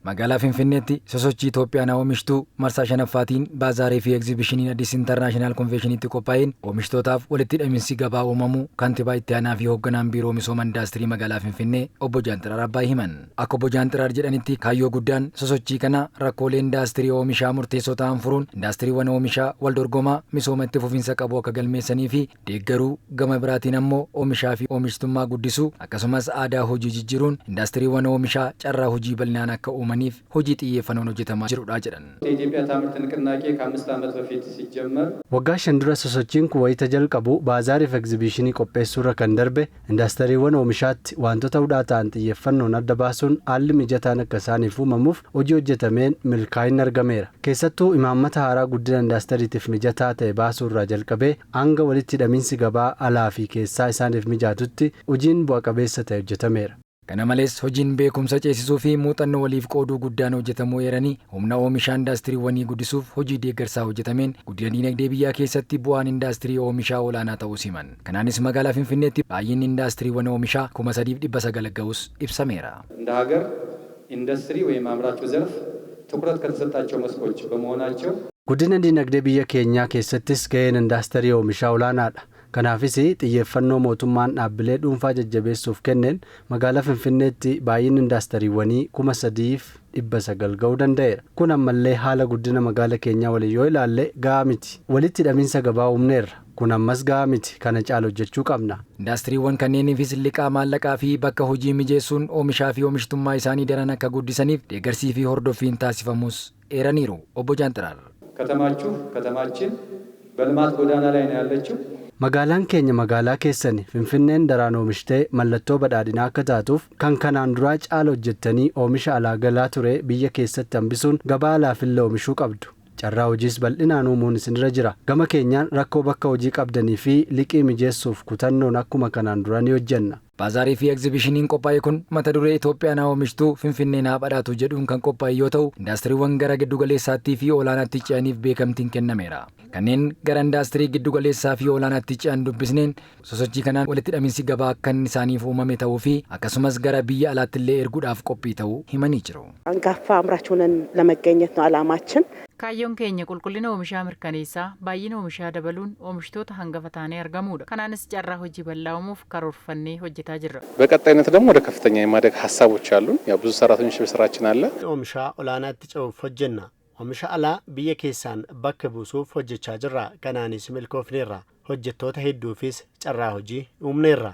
Magaalaa Finfinneetti sosochii Itoophiyaan oomishtuu marsaa shanaffaatiin baazaarii fi egzibishiniin Addis International Conventionitti qophaa'een oomishtootaaf walitti hidhaminsi gabaa uumamuu kantiibaa itti aanaa fi hoogganaan biiroo misooma indaastirii magaalaa Finfinnee obbo Jaanxiraar Abbaay himan. Akka obbo Jaanxiraar jedhanitti, kaayyoo guddaan sosochii kana rakkoolee indaastirii oomishaa murteessoo ta'an furuun indaastiriiwwan oomishaa wal dorgomaa misooma itti fufiinsa qabu akka galmeessanii fi deeggaruu, gama biraatiin ammoo oomishaa fi oomishtummaa guddisuu, akkasumas aadaa hojii jijjiiruun indaastiriiwwan oomishaa carraa hojii bal'inaan akka uumaniif hojii xiyyeeffannoon hojjetamaa jirudha jedhan. የኢትዮጵያ ታምርት ንቅናቄ ከ5 ዓመት በፊት ሲጀመር Waggaa 5 dura sosochiin kun wayita jalqabu baazaariif egzibishinii qopheessuurra kan darbe indaastiriiwwan oomishaatti wantoota hudhaa ta'an xiyyeeffannoon adda baasuun haalli mijataan akka isaaniif uumamuuf hojii hojjetameen milkaa'inni argameera. Keessattuu imaammata haaraa guddina indaastiriitiif mijataa ta'e baasuurraa jalqabee hanga walitti hidhamiinsi gabaa alaa fi keessaa isaaniif mijatutti hojiin bu'a qabeessa ta'e hojjetameera. Kana malees, hojiin beekumsa ceesisuu fi muuxannoo waliif qooduu guddaan hojjetamuu eeranii, humna oomishaa indaastiriiwwanii guddisuuf hojii deeggarsaa hojjetameen guddina diinagdee biyyaa keessatti bu'aan indaastirii oomishaa olaanaa ta'uu himan. Kanaanis magaalaa Finfinneetti baay'inni indaastiriiwwan oomishaa 3900 ga'us ibsameera. እንደ ሀገር ኢንዱስትሪ ወይም አምራቹ ዘርፍ ትኩረት ከተሰጣቸው መስኮች በመሆናቸው Guddina diinagdee biyya keenyaa keessattis ga'een indaastirii oomishaa olaanaadha. Kanaafis xiyyeeffannoo mootummaan dhaabbilee dhuunfaa jajjabeessuuf kenneen magaalaa Finfinneetti baay'inni indaastiriiwwanii 3900 ga'uu danda'eera. Kun ammallee haala guddina magaalaa keenyaa waliin yoo ilaalle gahaa miti. Walitti hidhamiinsa gabaa uumneerra. Kun ammas gahaa miti. Kana caala hojjechuu qabna. Indaastiriiwwan kanneeniifis liqaa maallaqaa fi bakka hojii mijeessuun oomishaa fi oomishtummaa isaanii daran akka guddisaniif deeggarsii fi hordoffiin taasifamus eeraniiru obbo Jaanxiraar. ከተማችሁ ከተማችን በልማት ጎዳና ላይ ነው ያለችው። Magaalaan keenya magaalaa keessani Finfinneen daraan oomishtee mallattoo badhaadhinaa akka taatuuf kan kanaan duraa caala hojjettanii oomisha alaa galaa ture biyya keessatti hambisuun gabaa alaafillee oomishuu qabdu. Carraa hojiis bal'inaan uumuun isinirra jira. Gama keenyaan rakkoo bakka hojii qabdanii fi liqii mijeessuuf kutannoon akkuma kanaan dura ni hojjenna. Baazaarii fi egzibishiniin qophaa'e kun mata duree "Itoophiyaan haa oomishtuu, Finfinneen haa badhaatu" jedhuun kan qophaa'e yoo ta'u, indaastiriiwwan gara giddugaleessaattii fi olaanaatti ce'aniif beekamtiin kennameera. Kanneen gara indaastirii giddugaleessaa fi olaanaatti ce'an dubbisneen sosochii kanaan walitti hidhaminsi gabaa kan isaaniif uumame ta'uu fi akkasumas gara biyya alaatti illee erguudhaaf qophii ta'uu himanii jiru. አንጋፋ አምራች ሆነን ለመገኘት ነው ዓላማችን። Kaayyoon keenya qulqullina oomishaa mirkaneessaa baay'ina oomishaa dabaluun oomishtoota hangafa taanee argamuudha. Kanaanis carraa hojii bal'aa uumuuf karoorfannee hojjetaa jirra. በቀጣይነት ደግሞ ወደ ከፍተኛ የማደግ ሀሳቦች አሉን። ያው ብዙ ሰራተኞች በስራችን አለ። Oomisha olaanaatti ce'uuf hojjenna. Oomisha alaa biyya keessaan bakka buusuuf hojjechaa jirra. Kanaanis milkoofneerra. Hojjettoota hedduufis carraa hojii uumneerra.